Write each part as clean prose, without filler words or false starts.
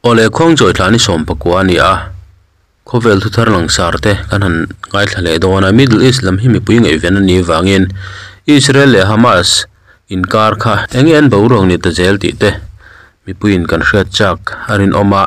Awle khuangchawi thla ni sawmpakua a ni a, khawvel thuthar langsar te kan han ngaithla leh dawn a, Middle East lam hi mipui ngaihven a nih vangin Israel leh Hamas inkar kha eng nge an boruak ni ta zel tih te mipuiin kan hriat chak a rinawm a,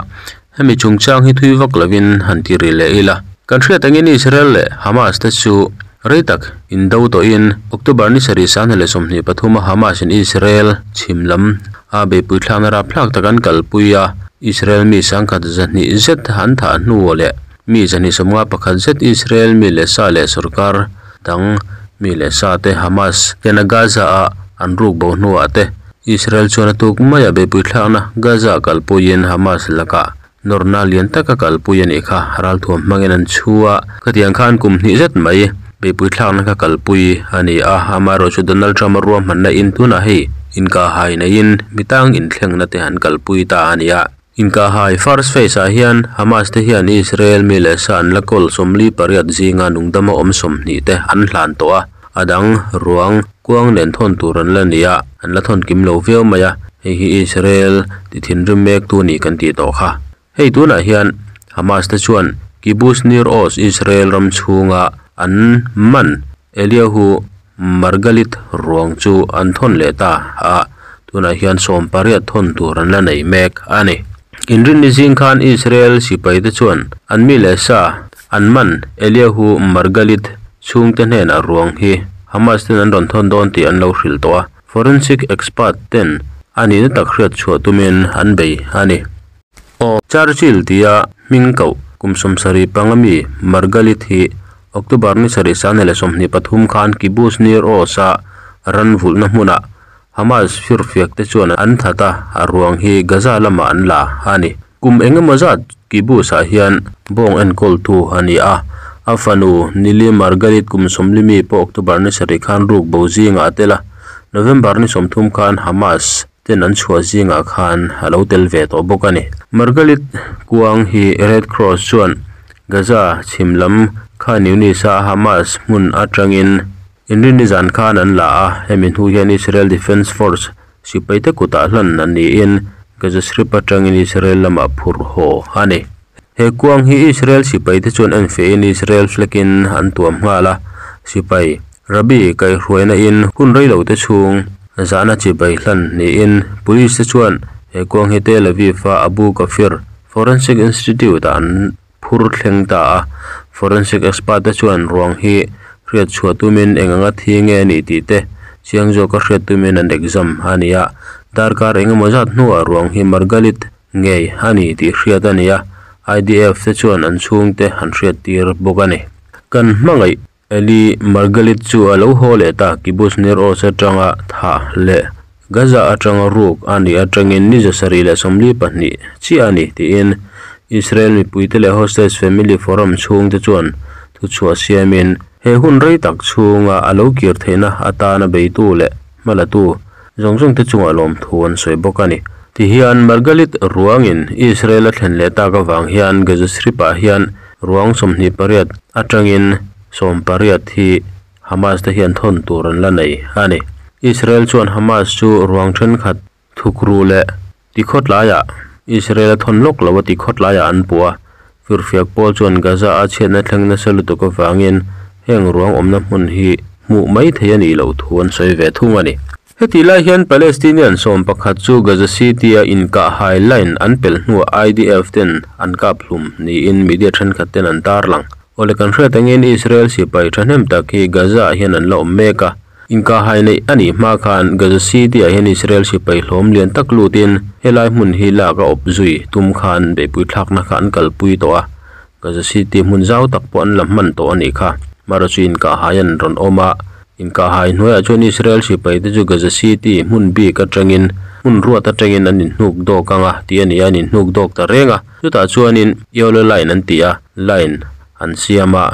hemi chungchang hi thui vak lovin han ti ri leh ila. Kan hriat angin Israel leh Hamas te chu rei tak indo tawhin October ni sarih sanghnih leh 23 a Hamas in Israel chhim lam a beihpui thlakna rapthlak tak an kalpui a, Israel mi 1200 zet an thah hnu leh mi 251 zet Israel mi leh sa leh sorkar dang mi leh sa te Hamas tena Gaza a an ruk bo hnuah te Israel chuan a tuk mai a beihpui thlakna Gaza kalpuiin Hamas lakah nawrna lian taka kalpui a nih kha ralthuam hmangin an chhu a, khatiang khan kum hnih zet mai beihpui thlakna kha kalpui a ni a, amaherawhchu Donald Trump a ruahmanna in tunah hei inkahhai neiin mitang inthlengna te an kalpui ta a ni a. Inkahhai first phase ah hian Hamas te hian Israel mi leh sa an la kawl 48 zinga nungdama awm 20 te an hlan tawh a, a dang ruang kuang nen thawn tur an la ni a, an la thawn kim lo viau mai a, hei hi Israel ti thinrim mek tu ni kan tih tawh kha. Hei tunah hian Hamas te chuan Kibbutz Nir Oz Israel ram chhunga an man Eliyahu Margalit ruang chu an thawn leh ta a, tunah hian 18 thawn tur an la nei mek a ni. Inrinni zing khan Israel sipai te chuan an mi leh sa an man Eliyahu Margalit chhungte hnenah ruang hi Hamas ten an rawn thawn dawn tih an lo hrilh tawh a, forensic expert ten a nihna tak hriat chhuah tumin an bei a ni. Aw Churchill tia hming koh kum 75 mi Margalit hi October ni sarih 2023 khan Kibbutz Nir Oz a ran vulhna hmunah Hamas firfiak te chuan an that a, a ruang hi Gaza lamah an la a ni. Kum engemaw zat Kibbutz ah hian bawng enkawl tu a ni a, a fanu Nili Margalit kum 40 mi pawh October ni sarih khan ruk bo zingah a tel a, November ni 30 khan Hamas ten an chhuah zingah khan a lo tel ve tawh bawk a ni. Margalit kuang hi Red Cross chuan Gaza chhim lam Khan Yunis a Hamas hmun atangin inrinni zan khan an la a, hemi hnu hian Israel Defence Force sipai te kutah hlan an niin Gaza Strip atangin Israel lamah phur haw a ni. He kuang hi Israel sipai te chuan en fein Israel flag in an tuam nghal a, sipai Rabbi kaihhruaina in hun reilo te chhung zahna chibai hlan niin police te chuan he kuang hi Tel Aviv a Abu Kafir Forensic Institute ah an phur thleng ta a, forensic expert te chuan ruang hi hriat chhuah tumin eng anga thi nge a nih tih te chiang zawk a hriat tumin an exam a ni a, darkar engemaw zat hnuah ruang hi Margalit ngei a ni tih hriat a ni a, IDF te chuan an chhungte an hriat tir bawk a ni. Kan hmangaih Eli Margalit chu a lo haw leh ta, Kibbutz Nir Oz atanga tha leh Gaza atanga ruk a ni atangin ni 742 chiah a ni tiin Israel mipuite leh Hostage Family Forum chhungte chuan thuchhuah siamin he hun rei tak chhunga a lo kir theihna atana beitu leh hmalatu zawng zawng te chungah lawm thu an sawi bawk a ni. Tihian Margalit ruangin Israel a thlen leh tak avang hian Gaza Strip ah hian ruang 28 atangin 18 hi Hamas te hian thawn tur an la nei a ni. Israel chuan Hamas chu ruang thenkhat thukru leh tikhawt laiah Israel a thawn lawk lo a tikhawt laiah an puh a, firfiak pawl chuan Gaza a chhiatna thleng nasa lutuk avangin heng ruang awmna hmun hi hmuh mai thei a nih loh thu an sawi ve thung a ni. Heti lai hian Palestinian 11 chu Gaza City a inkahhai line an pel hnuah IDF ten an kap hlum niin media thenkhat ten an tar lang. Awle kan hriat angin Israel sipai thahnem tak hi Gaza ah hian an la awm mek a, inkahhai neih a nih hma khan Gaza City ah hian Israel sipai hlawm lian tak lutin helai hmun hi lak a awp zui tum khan beihpui thlakna kha an kalpui tawh a, Gaza City hmun zau tak pawh an la hman tawh a nih kha. Mara chu inkahhai an rawn awm a, inkahhai hnuaiah chuan Israel sipai te chu Gaza City hmun bik atangin hmun ruat atangin an inhnuk dawk anga tih a ni a, an inhnuk dawk ta reng a, chutah chuanin yellow line an ti a, line an siam a,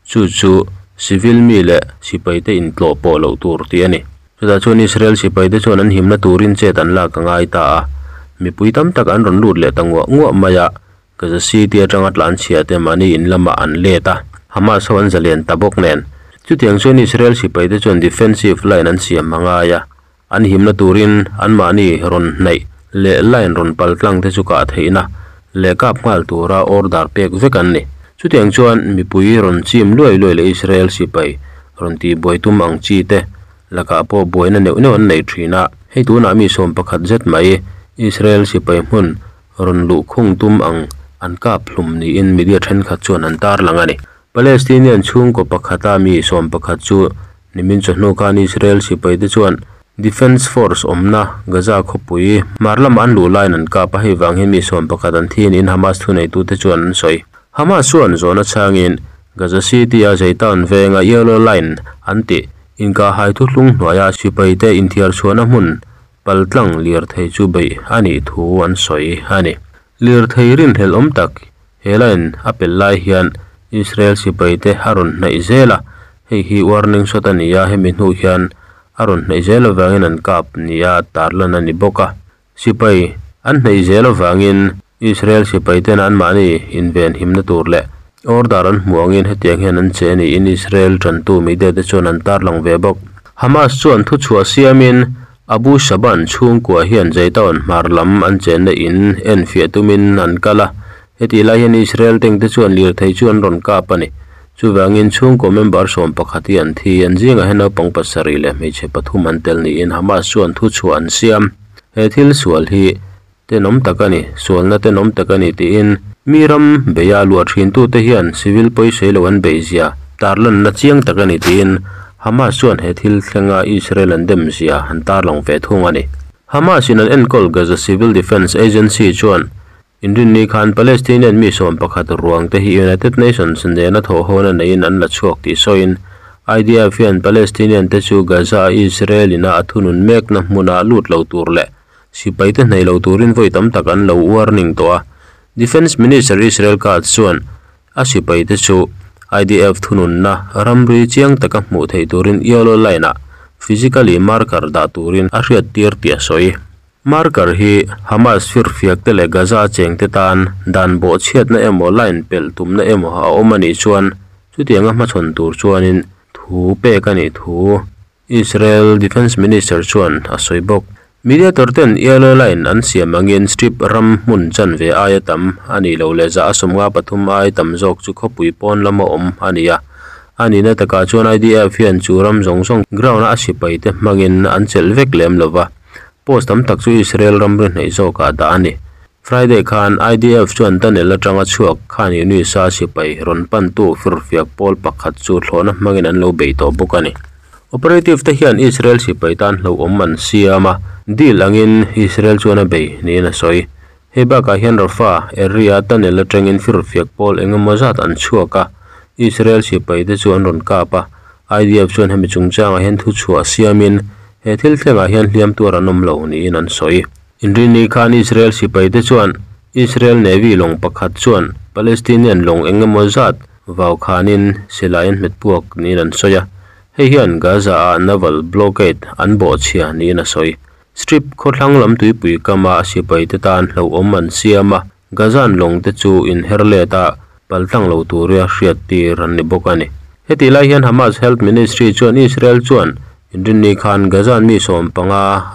chu chu civil mi leh sipai te intlawh pawh loh tur tih a ni. Chutah chuan Israel sipai te chuan an himna turin chet an lak a ngai ta a, mipui tam tak an rawn lut leh ta nguah nguah mai a, Gaza City atanga tlan chhia te mahni in lamah an let a, Hamas ho an zalen ta bawk nen. Chutiang chuan Israel sipai te chuan defensive line an siam a ngai a, an himna turin an mahni rawn hnaih leh line rawn pal tlang te chu kah theihna. leh kap nghal tura order pek vek an ni. Chutiang chuan mipui rawn chim luai luai leh Israel sipai rawn tihbuai tum ang chi te lakah pawh buaina neuh neuh an nei thin a, hei tunah mi 11 zet mai Israel sipai hmun rawn luh khung tum ang an kap hlum niin media thenkhat chuan an tarlang a ni. Palestinian chhungkaw pakhata mi 11 chu nimin chawhnu khan Israel sipai te chuan Defence Force awmna Gaza khawpui hmar lamah an luh laiin an kap a, hei vang hian mi 11 an thi niin Hamas thuneitute chuan an sawi. Hamas chuan zawhna chhangin Gaza City a Zaytoun venga Yellow Line an tih inkahhai thuthlung hnuaia sipaite inthiar chhuahna hmun paltlang lirthei chu beih a nih thu an sawi a ni. Lirthei rinhlelh awm tak he line a pel lai hian Israel sipaite a rawn hnaih zel a, hei hi warning shot a ni a, hemi hnu hian a rawn hnaih zel avangin an kap nia tarlan a ni bawk a. Sipai an hnaih zel avangin Israel sipaiten anmahni inven himna tur leh order an hmuh angin hetiang hian an che niin Israel tantu media te chuan an tarlang ve bawk. Hamas chuan thuchhuah siamin Abu Shaban chhungkua hian Zaytoun hmar lam an chenna in en fiah tumin an kal a, heti lai hian Israel tank te chuan lirthei chu an rawn kap a ni. Chuvangin chhungkaw member 11 hi an thi, an zingah hian naupang 7 leh hmeichhe 3 an tel niin Hamas chuan thuchhuah an siam. He thil sual hi tenawm tak a ni, sualna tenawm tak a ni tiin mi ram beia luah thin tu te hian civil pawisei lo an beihzia tarlanna chiang tak a ni tiin Hamas chuan he thil thlenga Israel an dem zia an tarlang ve thung a ni. Hamas in an enkawl Gaza Civil Defence Agency chuan inrinni khan Palestinian mi 11 ruang te hi United Nations nena thawhhona neiin an la chhuak tih sawiin IDF hian Palestinian te chu Gaza Israel ina a thunun mekna hmuna lut lo tur leh sipai te hnei lo turin vawi tam tak an lo warning tawh a. Defence Minister Israel Katz chuan a sipai te chu IDF thununna ramri chiang taka hmuh theih turin yellow line ah physically marker dah turin a hriat tir tih a sawi. Marker hi Hamas firfiak te leh Gaza cheng te tan dan bawh chhiatna emaw line pelh tumna emaw a awm anih chuan chutianga hmachhawn tur chuanin thu pek anih thu Israel Defence Minister chuan a sawi bawk. Mediator ten yellow line an siam angin strip ram hmun chan ve aia tam ani lo leh za a 53 ai tam zawk chu khawpui pawn lama awm ani a. Ani na takah chuan IDF hian chu ram zawng zawng ground a sipai te hmangin an chelh vek lem lova. Post tam tak chu Israel ramri hnaih zawkah dah a ni. Friday khan IDF chuan tunnel atanga chhuak Khan Yunis a sipai rawn pantu firfiak pawl pakhat chu thlawhna hmangin an lo bei tawh bawk a ni. Operative te hian Israel sipai tan hlo awm an siam a, deal angin Israel chuan a bei niin a sawi. Hei bakah hian Rafah area tunnel atangin firfiak pawl engemaw zat an chhuak a, Israel sipai te chu an rawn kap a. IDF chuan hemi chungchangah hian thuchhuah siamin he thil thlengah hian hliam tuar an awm lo niin an sawi. Inrinni khan Israel sipai te chuan Israel Navy lawng pakhat chuan Palestinian lawng engemaw zat vau khanin silai an hmet puak niin an sawi a. Hei hian Gaza a naval blockade an bawh chhia niin a sawi. Strip khawthlang lam tuipui kama sipai te tan hlo awm an siam a, Gazan lawng te chu inher let a paltlang lo turia hriat tir an ni bawk a ni. Heti lai hian Hamas Health Ministry chuan Israel chuan inrinni khan Gazan mi 15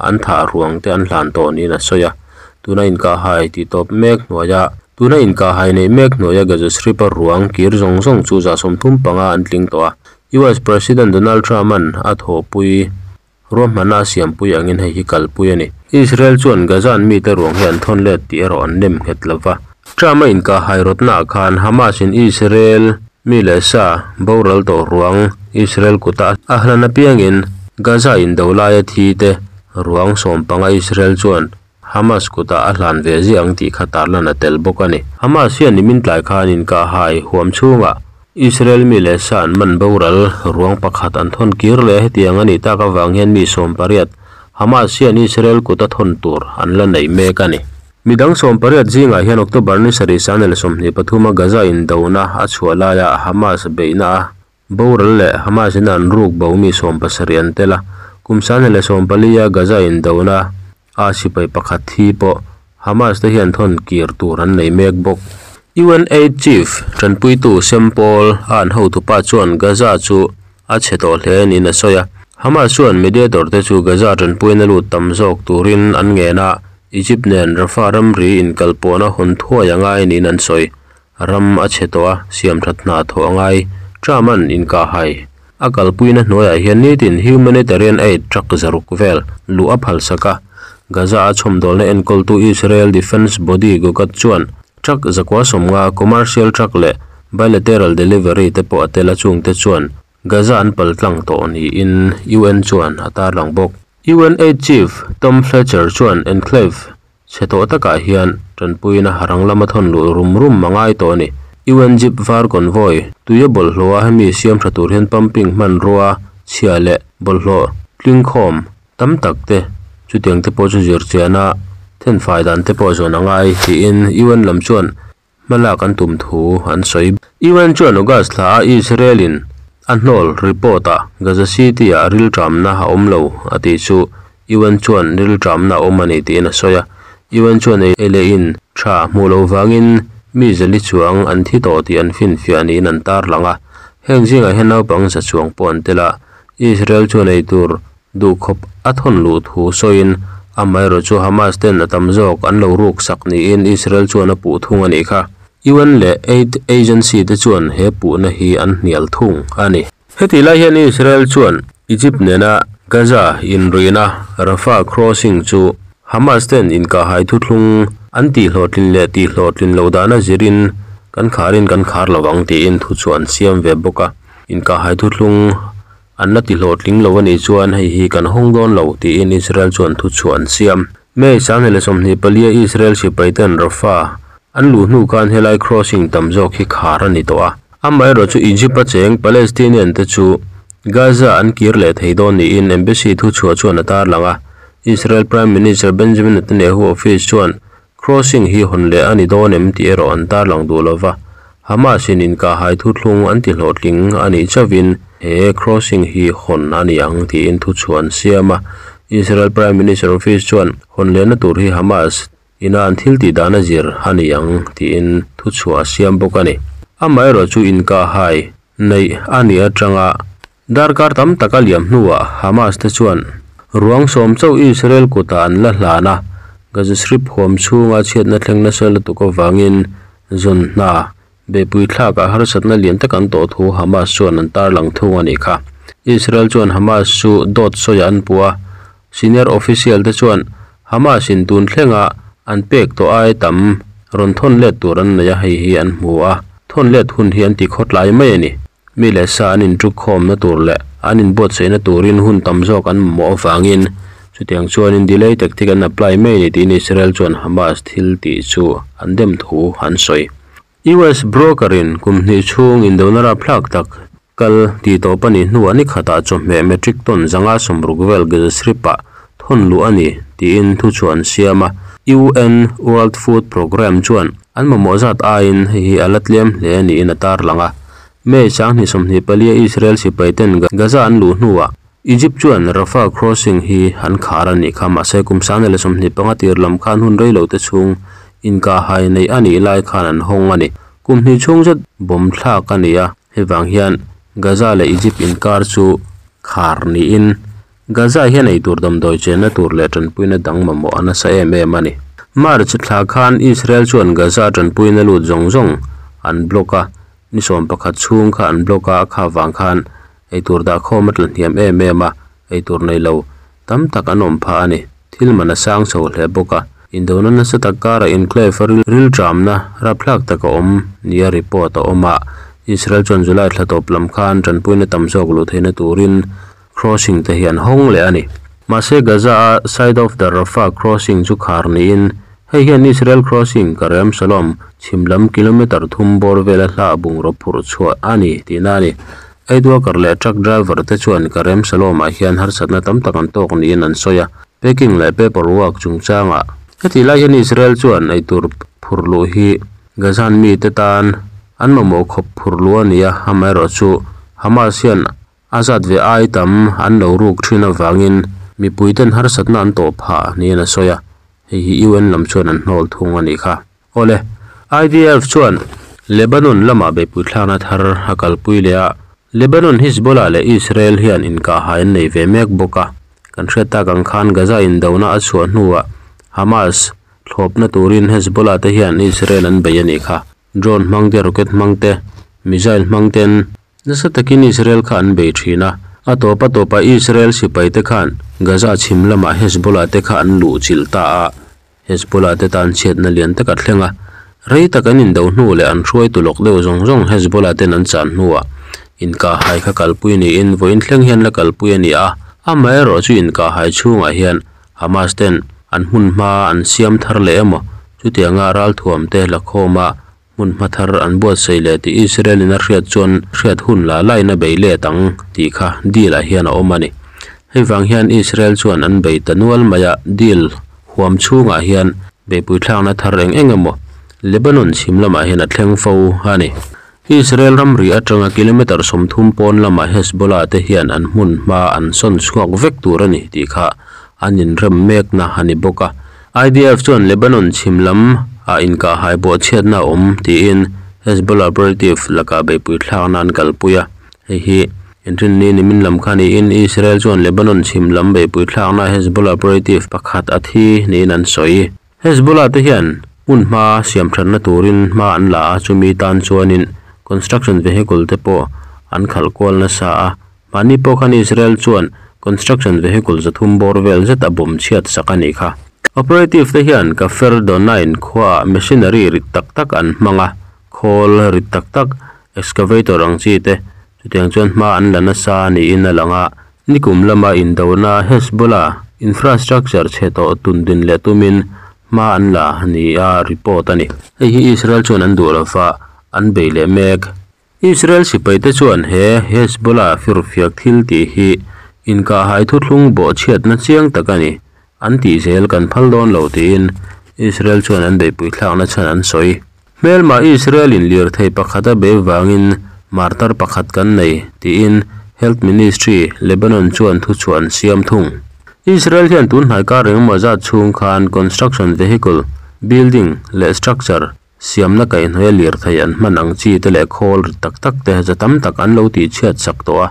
an thah ruang te an hlan tawh niin a sawi a. Tuna inkahhai ti tawp mek hnuaia tuna inkahhai nei mek hnuaia Gaza Strip a ruang kir zawng zawng chu za 35 an tling tawh a. US President Donald Trump an a thawhpui ruahmanna a siampui angin hei hi kalpui a ni. Israel chuan Gazan mi te ruang hi an thawn let tih erawh an nem nghet lova. Trump a inkahhai rawtna khan Hamas in Israel mi leh sa boral tawh ruang Israel kuta a hlan apiangin Gaza in do laia thi te ruang 15 Israel chuan Hamas kuta a hlan ve ziang tih kha tarlan a tel bawk a ni. Hamas hian nimin tlai khan inkahhai huam chhunga Israel mi leh sa an man boral ruang pakhat an thawn kir leh hetiang ani tak awang hian mi 18 Hamas hian Israel kuta thawn tur an la nei mek a ni. Midang 18 zingah hian October ni sarih sanel 23 Gaza in dona a chhuah laia Hamas beihna a boral leh Hamas in an ruk bo mi 17 an tel a. Kum sanel 14 a Gaza in dona a sipai pakhat thi pawh Hamas te hian thawn kir tur an nei mek bawk. UNAIDS Chief Tanpuitu Sempol an hotupa chuan Gaza chu a che tawh hle niin a sawi a. Hamas chuan mediator te chu Gaza tanpuina lut tam zawk turin an ngen a. Egypt nen Rafah ramri inkalpawhna hawn thuai a ngai niin an sawi. Ram a chhe tawh a, siamthat hna thawh a ngai. Trump-a'n inkahhai a kalpuina hnuaiah hian nitin humanitarian aid truck 600 vel luh a phalsak a. Gaza-a chhawmdawlna enkawltu Israel Defence Body Gogat chuan truck 950 commercial truck leh bilateral delivery te pawh a tel a chungte chuan Gaza an paltlang tawh niin UN chuan a tarlang bawk. UN aid chief Tom Fletcher chuan enclave chhe tawh takah hian tanpuina harang lama thawn luh rum rum a ngai tawh a ni. UN jeep var convoy tuia bawlhhlawha hemi siam tha tur hian pumping hmanrua chhia leh bawlhhlawh tlingkhawm tam tak te chutiang te pawh chu zirchiana thenfai dan te pawh zawn a ngai tiin UN lam chuan hmalak an tum thu an sawi. UN chuan August thla a Israel in a hnawl report ah Gaza City ah rilṭamna a awm lo a tih chu UN chuan rilṭamna a awm a ni tiin a sawi a. UN chuan ei leh in tha hmuh loh vangin mi zali chuang an thi tawh tih an finfiah niin an tarlang a. Heng zingah hian naupang za chuang pawh an tel a. Israel chuan ei tur duhkhawp a thawn luh thu sawiin amaherawh chu Hamas ten a tam zawk an lo ruk sak niin Israel chuan a puh thung a nih kha. UN leh aid agency te chuan he puhna hi an hnial thung a ni. Hetih lai hian Israel chuan Egypt nena Gaza inrihna Rafah crossing chu Hamas ten inkahhai thuthlung an tihhlawhtlin leh tihhlawhtlin loh dana zirin kan kharin kan khar lo ang tiin thu chu an siam ve bawk a. Inkahhai thuthlung an la tihlawhtling lo a nih chuan hei hi kan hawng dawn lo tiin Israel chuan thuchhuah an siam. May 2024 a Israel sipaiten Rafah an luh hnu khan helai crossing tam zawk hi khar a ni tawh a. Amaherawh chu Egypt a cheng Palestinian te chu Gaza an kir leh thei dawn niin embassy thuchhuah chuan a tarlang a. Israel Prime Minister Benjamin Netanyahu office chuan Crossing hi hawn leh a ni dawn em tih erawh an tarlang duh lova, Hamas in inkahhai thuthlung an ti hlawhtling a nih chauhin he crossing hi hawn a ni ang tiin thuchhuah an siam a. Israel Prime Minister Office chuan hawn lehna tur hi Hamas ina an thil tih dan a zir a ni ang tiin thuchhuah a siam bawk a ni. Amaherawh chu inkahhai neih a nih atanga Darkar tam tak a liam hnuah Hamas te chuan ruang sawm chauh Israel kutah an la hlan a, Gaza Strip huam chhunga chhiatna thleng nasa lutuk avangin zawn hna beihpui thlakah harsatna lian tak an tawh thu Hamas chuan an tarlang thung a nih kha. Israel chuan Hamas chu dawt sawiah an puh a, Senior official te chuan Hamas in tun thlenga an pek tawh ai tam rawn thawn let tur an nei a, hei hi an hmu a, thawn let hun hi an ti khawtlai mai a ni. Mi leh sa an inṭukkhawmna tur leh an inbuatsaihna turin hun tam zawk an mamawh avangin chutiang chuanin delay tactic an apply mai a ni tiin Israel chuan Hamas thil tih chu an dem thu an sawi. US broker in kum hnih chhung indona rapthlak tak kal tih tawp a nih hnuah ni khatah chawhmeh metric ton 560 vel Gaza Strip-ah thawn luh a ni tiin thuchhuah an siam a. UN World Food Programme chuan an mamawh zat aiin hei hi a la tlem hle niin a tarlang a. May 2024 a Israel sipaiten Gaza an luh hnuah Egypt chuan Rafah crossing hi an khar a nih kha, mahse kum 2025 tir lam khan hun reilo te chhung inkahhai neih a nih lai khan an hawng a ni. Kum hnih chhung zet bawm thlak a ni a, hei vang hian Gaza leh Egypt inkar chu khar niin Gaza hian eitur damdawi chenna tur leh tanpuina dang mamawh a nasa em em a ni. March thla khan Israel chuan Gaza tanpuina lut zawng zawng an block a, ni 11 chhung kha an block a, kha vang khan eitur dahkhawm a tla hniam em em a, eitur nei lo tam tak an awm phah a ni. Thil man a sang chho hle bawk a, indona nasa tak karah enclave a rilṭamna rapthlak tak a awm nia report a awm a, Israel chuan July thla tawp lam khan tanpuina tam zawk luh theihna turin crossing te hi an hawng leh a ni. Mahse Gaza a side of the Rafah crossing chu khar niin hei hian Israel crossing Karem Shalom chhim lam kilometre thum bawr vela hla bungraw phurh chhuah a ni tihna a ni. Aid worker leh truck driver te chuan Karem Shalom ah hian harsatna tam tak an tawk niin an sawi a, packing leh paper work chungchangah. Hetih lai hian Israel chuan eitur phurh luh hi Gazan mite tan an mamawh khawp phurh luh a ni a, amaherawhchu Hamas hian a zat ve ai tam an lo ruk thin avangin mipui ten harsatna an tawh phah niin a sawi a, hei hi UN lam chuan an hnawl thung a nih kha. Awle, IDF chuan Lebanon lamah beihpui thlakna thar a kalpui leh a, Lebanon Hezbollah leh Israel hian inkahhai an nei ve mek bawk a, kan hriat tak ang khan Gaza indona a chhuah hnuah Hamas thlawpna turin Hezbollah te hian Israel an bei a nih kha. Drone hmang te, rocket hmang te, missile hmang ten nasa takin Israel kha an bei thin a. A tawp a tawpah Israel sipai te khan Gaza chhim lamah Hezbollah te kha an luh chilh ta a. Hezbollah te tan chhiatna lian tak a thleng a, rei tak an indo hnu leh an hruaitu lawk deuh zawng zawng Hezbollah ten an chan hnuah inkahhai kha kalpui niin vawiin thleng hian la kalpui a ni a. Amaherawh chu inkahhai chhungah hian Hamas ten an hmunhma an siam thar leh emaw chutianga ralthuam te la khawma hmunhma thar an buatsaih leh tih Israel in a hriat chuan hriat hun la lain a bei let ang tih kha deal ah hian a awm a ni. Hei vang hian Israel chuan an bei ta nual mai a, deal huam chhungah hian beipui thlakna thar eng eng emaw Lebanon chhim lamah hian a thleng fo a ni. Israel ramri atanga kilometre 30 pawn lamah Hezbollah te hian an hmunhma an sawn chhuak vek tur a ni tih kha an inrem mekna a ni bawk a. IDF chuan Lebanon chhim lam ah inkahhai bawhchhiatna a awm tiin Hezbollah operative lakah beihpui thlakna an kalpui a. Hei hi inrinni nimin lam kha niin Israel chuan Lebanon chhim lam beihpui thlakna Hezbollah operative pakhat a thi niin an sawi. Hezbollah te hian hmunhma siam thatna turin hma an la a, chumi tan chuanin construction vehicle te pawh an khalh kual nasa a. Mahni pawh khan Israel chuan construction vehicle 300 bawr vel zet a bomb chhiat sak a nih kha. Operative te hian Kafr Donain khuaah machinery rit tak tak an hmang a, khawl rit tak tak, excavator ang chi te chutiang chuan hma an la nasa niin a lang a. Nikum lama indona Hezbollah infrastructure chhe tawh tundin leh tumin hma an la ni a report a ni. Hei hi Israel chuan an duh lova an bei leh mek. Israel sipai te chuan he Hezbollah firfiak thil tih hi inkahhai thuthlung bawhchhiatna chiang tak a ni. An tih zel kan phal dawn lo tiin Israel chuan an beihpui thlakna chhan an sawi. Hmelma Israel in lirthei pakhat a bei vangin martar pakhat kan nei tiin Health Ministry Lebanon chuan thuchhuah an siam thung. Israel hian tun hnai kar engemaw zat chhung khan construction vehicle, building leh structure siamna kaihhnawih a lirthei an hman ang chi te leh khawl rit tak tak te za tam tak an lo tihchhiat sak tawh a.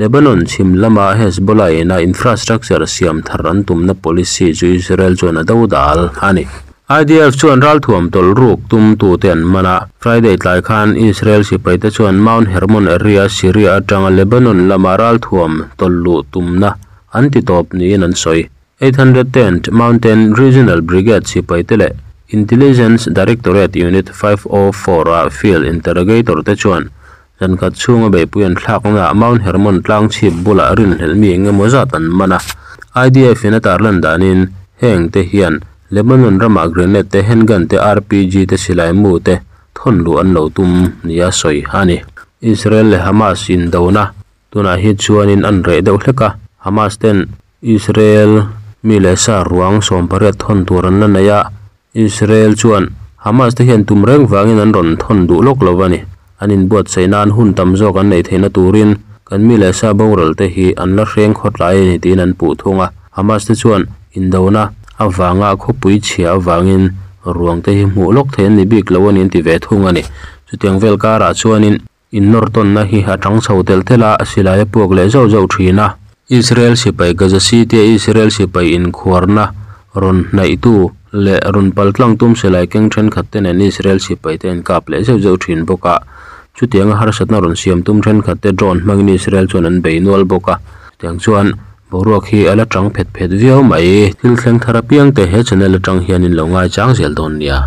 Lebanon chhim lama Hezbollah ina infrastructure siam thar an tumna policy chu Israel chuan a do dal a ni. IDF chuan ralthuam tawlh ruk tum tu te an hman a. Friday tlai khan Israel sipai te chuan Mount Hermon area Syria atanga Lebanon lama ralthuam tawlh luh tumna an ti tawp niin an sawi. 810th Mountain Regional Brigade sipai te leh Intelligence Directorate Unit 504 a field interrogator te chuan zankhat chhunga beihpui an thlakna Mount Hermon tlang chhip bulah rinhlelh mi engemaw zat an hman a. IDF in a tarlan danin heng te hian Lebanon ramah grenade te handgun te RPG te silai mu te thawn luh an lo tum nia sawi a ni. Israel leh Hamas indona tunah hi chuanin an reh deuh hlek a. Hamas ten Israel mi leh sa ruang 18 thawn tur an la nei a. Israel chuan Hamas te hian tum reng vangin an rawn thawn duh lawk lo a ni. An inbuatsaih nan hun tam zawk an nei theihna turin kan mi leh sa boral te hi an la hreng khawtlai a ni tiin an puh thung a. Hamas te chuan indona avanga khawpui chhia avangin ruang te hi hmuh lawk thei an ni bik lo a ni an ti ve thung a ni. Chutiang vel karah chuanin inawrtawnna hi a tang chho tel tel a, silai a puak leh zauh zauh thin a. Israel sipai Gaza City a Israel sipai inkhuarna rawn hnaihtu leh rawn paltlang tum silai keng thenkhat te nen Israel sipai te an kap leh zeuh zeuh thin bawk a. Chutianga harsatna rawn siam tum thenkhat te drone hmangin Israel chuan an bei nual bawk a. Chutiang chuan boruak hi a la tang phet phet viau mai. Thil thleng thar apiang te he channel atang hian in lo ngai chang zel dawn nia.